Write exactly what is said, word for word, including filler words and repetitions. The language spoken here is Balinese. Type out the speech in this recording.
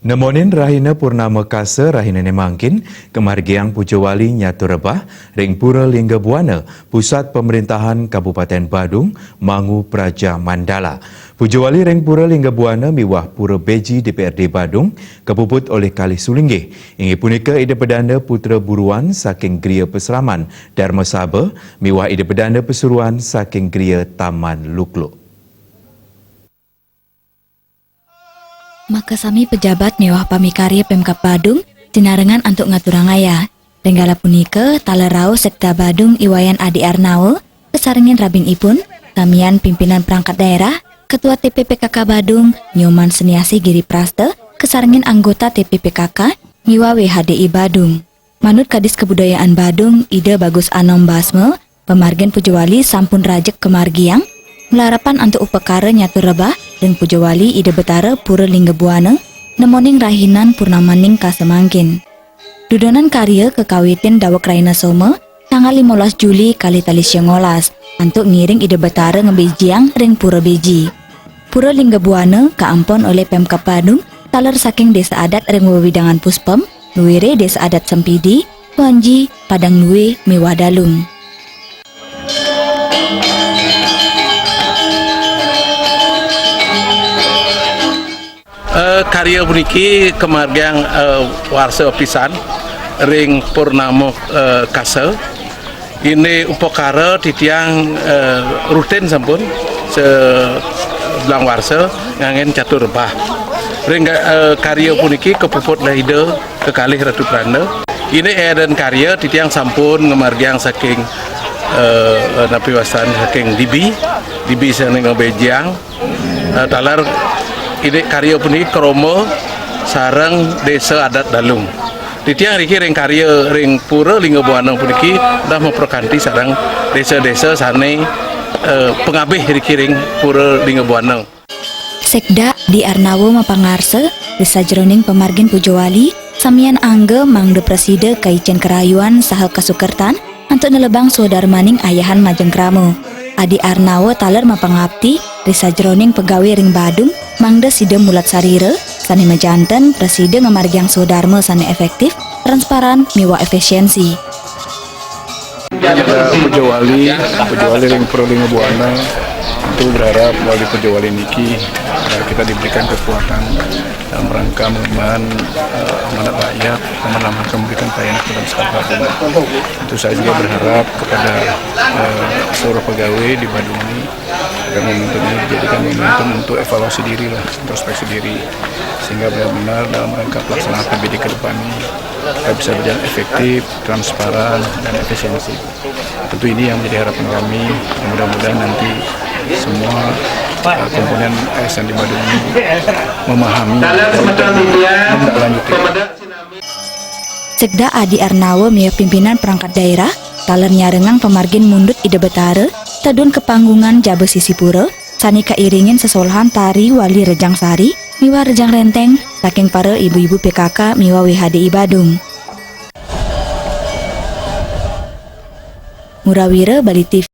Nemonin rahina Purnama Kasa rahinané mangkin, kamargiang puja wali nyatur rebah ring Pura Lingga Buana, pusat pemerintahan Kabupaten Badung, Mangu Praja Mandala. Puja wali ring Pura Lingga Buana miwah Pura Beji D P R D Badung kapuput olih kalih sulinggih. Inggih punika Ida Bedana Putra Buruan saking Griya Pesraman Dharma Saba miwah Ida Bedana Pesuruan saking Griya Taman Lukluk. Makasami pejabat miwah pamikarya Pemkab Badung jinarengan antuk ngaturang ayah. Ring kala punika, taler rauh Sekda Badung I Wayan Adi Arnawa, kasarengin rabinipun, samian pimpinan perangkat daerah, Ketua T P P K K Badung, Nyoman Seniasih Giri Prasta, kasarengin anggota T P P K K, miwah W H D I Badung. Manut Kadis Kebudayaan Badung, Ida Bagus Anom Basma, pamargin puja wali sampun rajeg kamargiang, malarapan antuk upakara nyatur rebah ring puja wali Ida Betara Pura Lingga Buana, nemoning rahinan purnamaning kasa mangkin. Dudonan karya kakawitin daweg rahina Soma, tanggal limolas Juli kalih tali sia ngolas, antuk ngiring Ida Betara ngabejiang ring Pura Beji. Pura Lingga Buana kaampon olih Pemkab Badung, taler saking Desa Adat ring wewidangan Puspem, luire Desa Adat Sempidi, Wanji, Padang Luwe, miwah Dalung. Eh, karya puniki kamargiang, eh, warsa pisan ring Purnama, eh, Kasa. Ini upakara titiang, eh, rutin sampun sebelang warsa nganggén catur rebah. Ring, eh, karya puniki kapuput olih Ida kekalih Ratu Pranda. Ini édan karya titiang sampun ngamargiang saking, eh, napi wastan saking D B, D B sané ngabejiang. Eh, taler ini karya puniki krama sareng Desa Adat Dalung. Titiang riki ring karya ring Pura Lingga Buana puniki dah maprakanti sareng desa-desa sané, eh, pangabih riki ring Pura Lingga Buana. Sekda Adi Arnawa mapangarsa, ri sajeroning pamargin puja wali, samian angga mangda prasida kaicén karayuan saha kasukertan, antuk nelebang swadarmaning ayahan majeng krama. Adi Arnawa taler mapangapti ri sajeroning pegawé ring Badung, mangda sida mulat sarira, sané majanten prasida ngamargiang swadarma sané éféktif, transparan, miwah éfisiénsi. Kita puja wali, puja wali ring Pura Lingga Buana, tentu berharap melalui puja wali niki, eh, kita diberikan kekuatan dalam rangka mengemban, eh, amanat rakyat, dalam rangka memberikan pelayanan kepada masyarakat. Tentu saya juga berharap kepada, eh, seluruh pegawai di Badung ini, agar momentum ini dijadikan momentum untuk evaluasi diri lah, introspeksi diri, sehingga benar-benar dalam rangka pelaksanaan P B D ke depan ini kita bisa berjalan efektif, transparan, dan efisiensi. Tentu ini yang menjadi harapan kami. Mudah-mudahan nanti semua, eh, komponen A S N di Badung ini memahami dan menindaklanjuti. Sekda Adi Arnawa miwah pimpinan perangkat daerah taler nyarengang pamargin mundut Ida Betara, tedun ka panggungan jaba sisi pura, sané kairingin sesolahan tari wali rejang sari miwah rejang renteng saking para ibu-ibu P K K miwah W H D I Badung. Murawira, Bali T V.